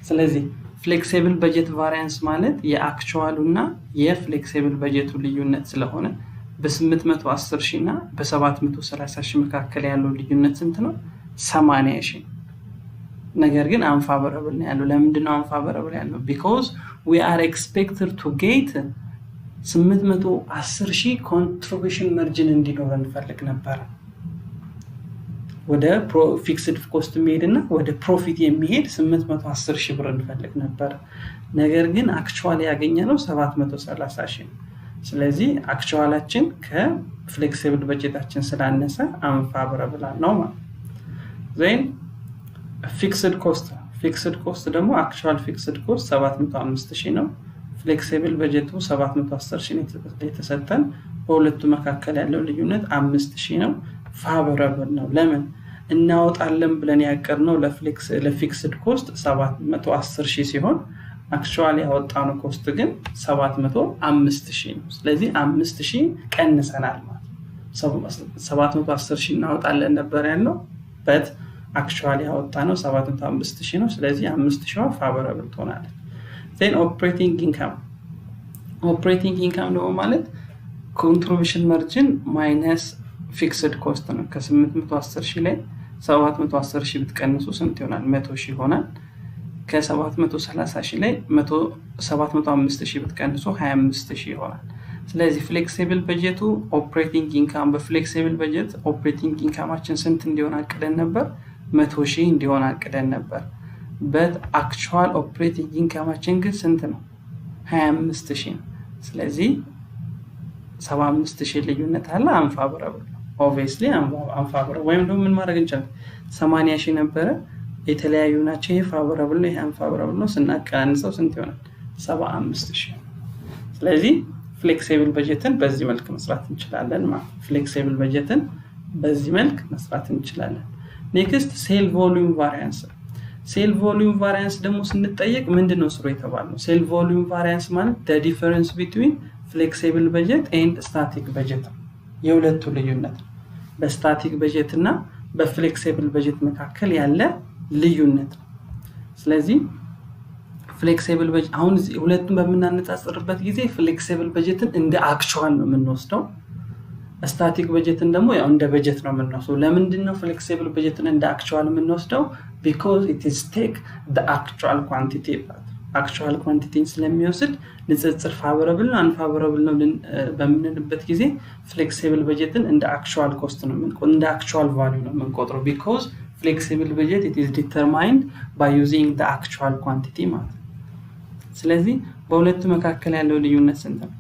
ስለዚህ flexible budget variance ማለት የ actual ኡ እና የ flexible budget ኡ ልዩነት ስለሆነ በ810 ሺህ እና በ730 ሺህ መካከል ያለው ልዩነት ስንት ነው? 80 ሺህ። ነገር ግን unfavorable ነው ያለው። ለምንድን ነው unfavorable ያለው? Because we are expected to get 810 ሺህ contribution margin እንዲኖር እንፈልግ ነበረ። ወደ fixed cost የሚሄድ እና ወደ profit የሚሄድ 810 ሺህ ብር እንፈልግ ነበር። ነገር ግን actually ያገኘነው 730 ሺህ ነው። ስለዚህ actual ኣችን ከ flexible budget ኣችን ስላነሰ unfavorable ነው ማለት። Then Fixed cost። Fixed cost ደግሞ actual fixed cost 705 ሺህ ነው። Flexible በጀቱ 710 ሺህ የተሰጠን፣ በሁለቱ መካከል ያለው ልዩነት 5,000 ነው። Favorable ነው። ለምን? እናወጣለን ብለን ያቀድነው ለ fixed cost 710 ሺህ ሲሆን actually ያወጣነው cost ግን 705 ሺህ ነው። ስለዚህ 5 ሺህ ቀንሰናል ማለት ነው። 710 ሺህ እናወጣለን ነበር ያልነው፣ but actually ያወጣነው 705 ሺህ ነው። ስለዚህ 5 ሺዋ favorable ትሆናለች። Then operating income። Operating income ደግሞ ማለት contribution margin minus fixed cost ነው። ከ810 ሺህ ላይ 710 ሺህ ብትቀንሱ ስንት ይሆናል? 100 ሺህ ይሆናል። ከ730 ሺህ ላይ 705 ሺህ ብትቀንሱ 25 ሺህ ይሆናል። ስለዚህ flexible በጀቱ operating income፣ በ flexible budget operating income ኣችን ስንት እንዲሆን አቅደን ነበር? 100 ሺህ እንዲሆን አቅደን ነበር። But actual operating income ኣችን ግን ስንት ነው? 25 ሺህ ነው። ስለዚህ 75 ሺህ ልዩነት አለ። Unfavorable ነው። Obviously unfavorable። ወይም ደግሞ ምን ማድረግ እንችላለን? 80 ሺህ ነበረ፣ የተለያዩ ናቸው። ይሄ favorable ነው፣ ይሄ unfavorable ነው። ስናቀናንሰው ስንት ይሆናል? 75 ሺህ። ስለዚህ flexible budget ን በዚህ መልክ መስራት እንችላለን ማለት፣ flexible budget ን በዚህ መልክ መስራት እንችላለን። Next, sale volume variance። Sale volume variance ደግሞ ስንጠየቅ ምንድን ነው ስሩ የተባልነው? Sale volume variance ማለት difference between flexible budget and static budget ነው። የሁለቱ ልዩነት ነው። በ static budget እና በ flexible budget መካከል ያለ ልዩነት ነው። ስለዚህ flexible budget፣ አሁን ሁለቱን በምናነጻጽርበት ጊዜ flexible budget ን እንደ actual ነው የምንወስደው። Static budget ን ደግሞ ያው እንደ በጀት ነው የምንወስደው። ለምንድን ነው flexible budget ን እንደ actual የምንወስደው? Because it is take actual quantity፣ actual quantity ን ስለሚወስድ ንጽጽር favorable ነው unfavorable ነው በምንልበት ጊዜ flexible budget ን እንደ actual cost ነው፣ እንደ actual value ነው የምንቆጥረው፣ because flexible budget, it is determined by using actual quantity ማለት ነው። ስለዚህ በሁለቱ መካከል ያለው ልዩነት ስንት ነው?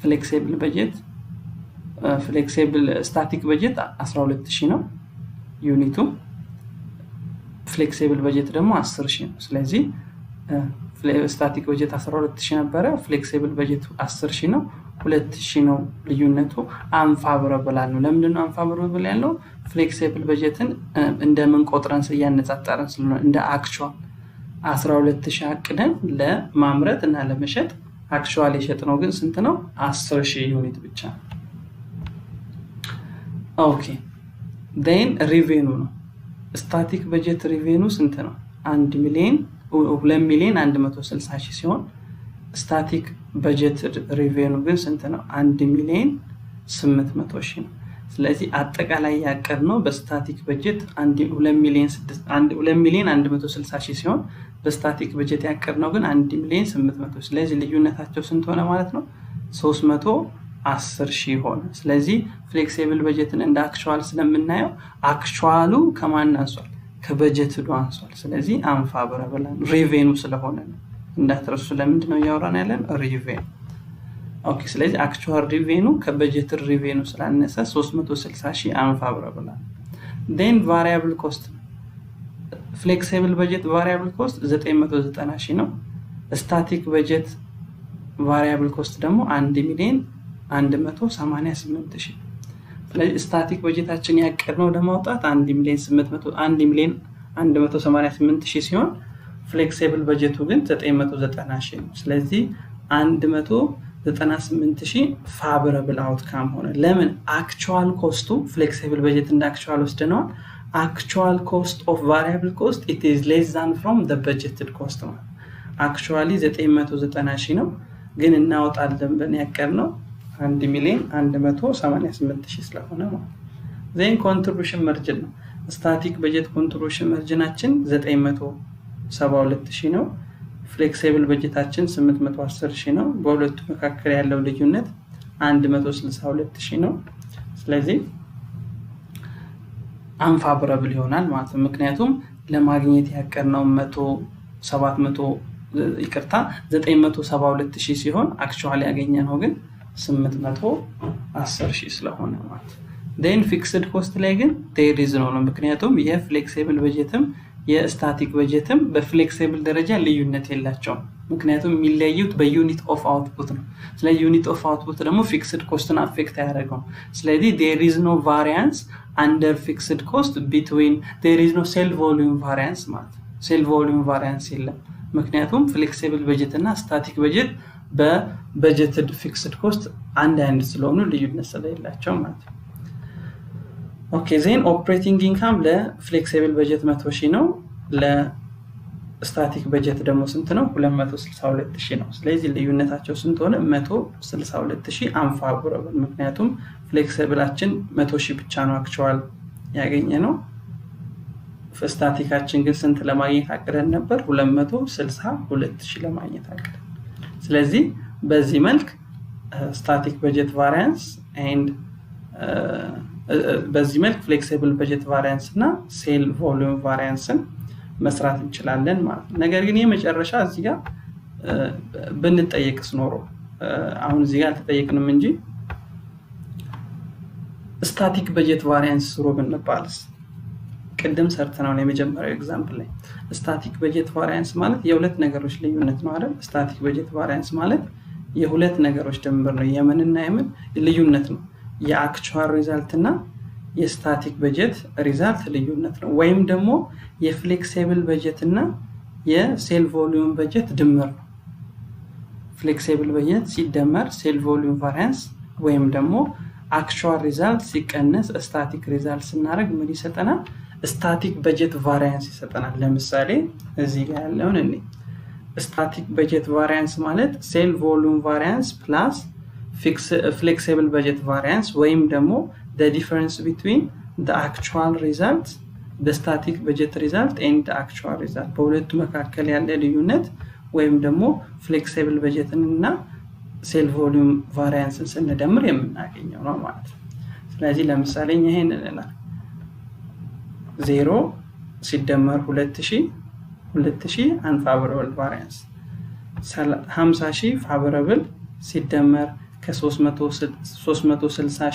Flexible budget flexible static budget 12,000 ነው unit ኡ፣ flexible budget ደግሞ 10,000 ነው። ስለዚህ static budget 12,000 ነበረ፣ flexible budget 10,000 ነው። 2,000 ነው ልዩነቱ። Unfavorable ነው። ለምንድን ነው unfavorable ያለው? Flexible budget ን እንደምን ቆጥረን እያነጻጸረን ስለሆነ፣ እንደ actual 12,000 አቅደን ለማምረት እና ለመሸጥ actual የሸጥነው ግን ስንት ነው? 10,000 unit ብቻ። Okay, then revenue ነው። Static budget revenue ስንት ነው? 1 ሚሊዮን 2 ሚሊዮን 160 ሺህ ሲሆን static budget revenue ግን ስንት ነው? 1 ሚሊዮን 800 ሺህ ነው። ስለዚህ አጠቃላይ ያቀድነው በ static budget 2 ሚሊዮን 160 ሺህ ሲሆን በ static budget ያቀድነው ግን 1 ሚሊዮን 800። ስለዚህ ልዩነታቸው ስንት ሆነ ማለት ነው? 310 ሺህ ሆነ። ስለዚህ flexible budget ን እንደ actual ስለምናየው actual ኡ ከማን አንሷል? ከ budgeted ኡ አንሷል። ስለዚህ unfavorable revenue ስለሆነ ነው። እንዳትረሱ፣ ለምንድን ነው እያወራን ያለን? Revenue። Okay፣ ስለዚህ actual revenue ከ budgeted revenue ስላነሰ 360 ሺህ unfavorable። Then variable cost ነው። Flexible budget variable cost 990 ሺህ ነው። Static budget variable cost ደግሞ 1 ሚሊዮን 188 ሺህ። ስለዚህ static budget ኣችን ያቀድነው ለማውጣት 1 ሚሊዮን 800 1 ሚሊዮን 188 ሺህ ሲሆን flexible budget ኡ ግን 990 ሺህ ነው። ስለዚህ 198 ሺህ favorable outcome ሆነ። ለምን? Actual cost ኡ flexible budget እንደ actual ወስደነዋል። Actual cost of variable cost, it is less than from the budgeted cost ማለት actually 990 ሺህ ነው፣ ግን እናወጣለን ብለን ያቀድነው 1 ሚሊዮን 188 ሺህ ስለሆነ ማለት። Then contribution margin ነው። Static budget contribution margin ኣችን 972 ሺህ ነው። Flexible budget ኣችን 810 ሺህ ነው። በሁለቱ መካከል ያለው ልዩነት 162 ሺህ ነው። ስለዚህ unfavorable ይሆናል ማለት ነው። ምክንያቱም ለማግኘት ያቀድነው መቶ ሰባት መቶ፣ ይቅርታ፣ 972 ሺህ ሲሆን actually ያገኘነው ግን 810 ሺህ ስለሆነ ማለት። Then fixed cost ላይ ግን there is no ነው። ምክንያቱም የ flexible budget ም የ static budget ም በ flexible ደረጃ ልዩነት የላቸውም። ምክንያቱም የሚለያዩት በ unit of output ነው። ስለዚህ unit of output ደግሞ fixed cost ን affect አያደርገውም። ስለዚህ there is no variance under fixed cost between, there is no sale volume variance ማለት ነው። Sale volume variance የለም። ምክንያቱም flexible budget እና static budget በ budgeted fixed cost አንድ አይነት ስለሆኑ ልዩነት ስለሌላቸው ማለት ነው። Okay, then operating income ለ flexible budget 100,000 ነው። ለ static budget ደግሞ ስንት ነው? 262 ሺህ ነው። ስለዚህ ልዩነታቸው ስንት ሆነ? 162 ሺህ unfavorable። ምክንያቱም flexible ኣችን 100 ሺህ ብቻ ነው actual ያገኘነው። Static ኣችን ግን ስንት ለማግኘት አቅደን ነበር? 262 ሺህ ለማግኘት አቅደን። ስለዚህ በዚህ መልክ static budget variance and በዚህ መልክ flexible budget variance እና sale volume variance ን መስራት እንችላለን ማለት ነው። ነገር ግን የመጨረሻ እዚህ ጋር ብንጠየቅስ ኖሮ፣ አሁን እዚህ ጋር አልተጠየቅንም እንጂ፣ static budget variance ስሩ ብንባልስ? ቅድም ሰርተነውን የመጀመሪያው example ላይ static budget variance ማለት የሁለት ነገሮች ልዩነት ነው አይደል? Static budget variance ማለት የሁለት ነገሮች ድምር ነው። የምንና የምን ልዩነት ነው? የ actual result እና የ static budget result ልዩነት ነው። ወይም ደግሞ የ flexible budget እና የ sale volume budget ድምር ነው። Flexible budget ሲደመር sale volume variance ወይም ደግሞ actual result ሲቀነስ static result ስናደርግ ምን ይሰጠናል? Static budget variance ይሰጠናል። ለምሳሌ እዚህ ጋር ያለውን እኔ static budget variance ማለት sale volume variance plus flexible budget variance ወይም ደግሞ difference between actual result, static budget result and actual result፣ በሁለቱ መካከል ያለ ልዩነት ወይም ደግሞ flexible budget ን እና sale volume variance ን ስንደምር የምናገኘው ነው ማለት ነው። ስለዚህ ለምሳሌ ይሄን እንላለን፣ ዜሮ ሲደመር 2000፣ 2000 unfavorable variance፣ 50,000 favorable ሲደመር ከ360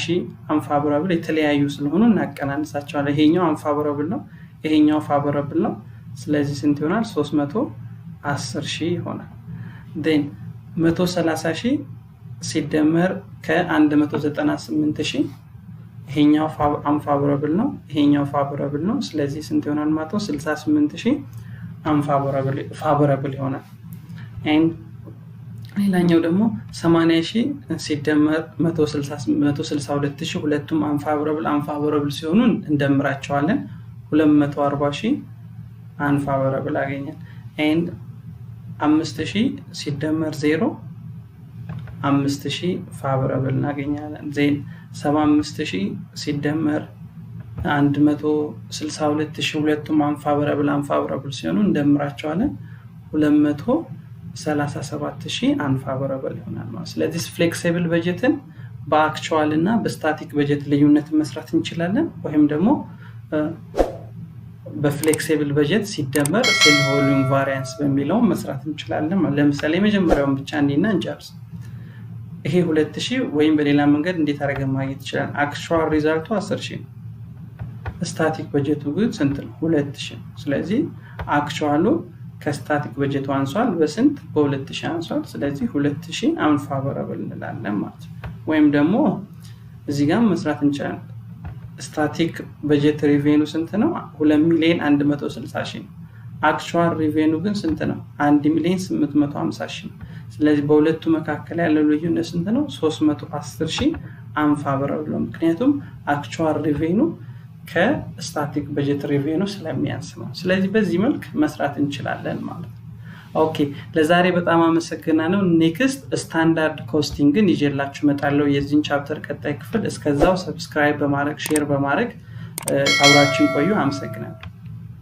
ሺህ unfavorable፣ የተለያዩ ስለሆኑ እናቀናንሳቸዋለን። ይሄኛው unfavorable ነው፣ ይሄኛው favorable ነው። ስለዚህ ስንት ይሆናል? 310 ሺህ ይሆናል። Then 130 ሺህ ሲደመር ከ198 ሺህ፣ ይሄኛው unfavorable ነው፣ ይሄኛው favorable ነው። ስለዚህ ስንት ይሆናል ማለት ነው? 68 ሺህ favorable ይሆናል። And ሌላኛው ደግሞ 80 ሺህ ሲደመር 162 ሺህ፣ ሁለቱም unfavorable unfavorable ሲሆኑ እንደምራቸዋለን። 240 ሺህ unfavorable አገኘን። And 5000 ሲደመር ዜሮ፣ 5000 favorable እናገኛለን። Then 75,000 ሲደመር 162,000፣ ሁለቱም unfavorable unfavorable ሲሆኑ እንደምራቸዋለን። 237,000 unfavorable ይሆናል ማለት። ስለዚህ flexible budget ን በ actual እና በ static budget ልዩነት መስራት እንችላለን ወይም ደግሞ በ flexible budget ሲደመር sale volume variance በሚለው መስራት እንችላለን። ለምሳሌ የመጀመሪያውን ብቻ እንዲና እንጨርስ። ይሄ 2000 ወይም በሌላ መንገድ እንዴት አድርገን ማግኘት ይችላል? Actual result ኡ 10,000 ነው። Static budget ኡ ግን ስንት ነው? 2000። ስለዚህ actual ኡ ከ static budget ኡ አንሷል። በስንት? በ2000 አንሷል። ስለዚህ 2000 unfavorable እንላለን ማለት ነው። ወይም ደግሞ እዚህ ጋር መስራት እንችላለን። Static budget revenue ስንት ነው? 2 ሚሊዮን 160 ሺህ ነው። Actual revenue ግን ስንት ነው? 1 ሚሊዮን 850 ሺህ ነው። ስለዚህ በሁለቱ መካከል ያለው ልዩነት ስንት ነው? 310 ሺህ unfavorable ነው። ምክንያቱም actual revenue ከ static budget revenue ስለሚያንስ ነው። ስለዚህ በዚህ መልክ መስራት እንችላለን ማለት ነው። Okay፣ ለዛሬ በጣም አመሰግናለሁ። Next standard costing ን ይዤላችሁ እመጣለሁ፣ የዚህን chapter ቀጣይ ክፍል። እስከዛው subscribe በማድረግ፣ share በማድረግ አብራችሁን ቆዩ። አመሰግናለሁ።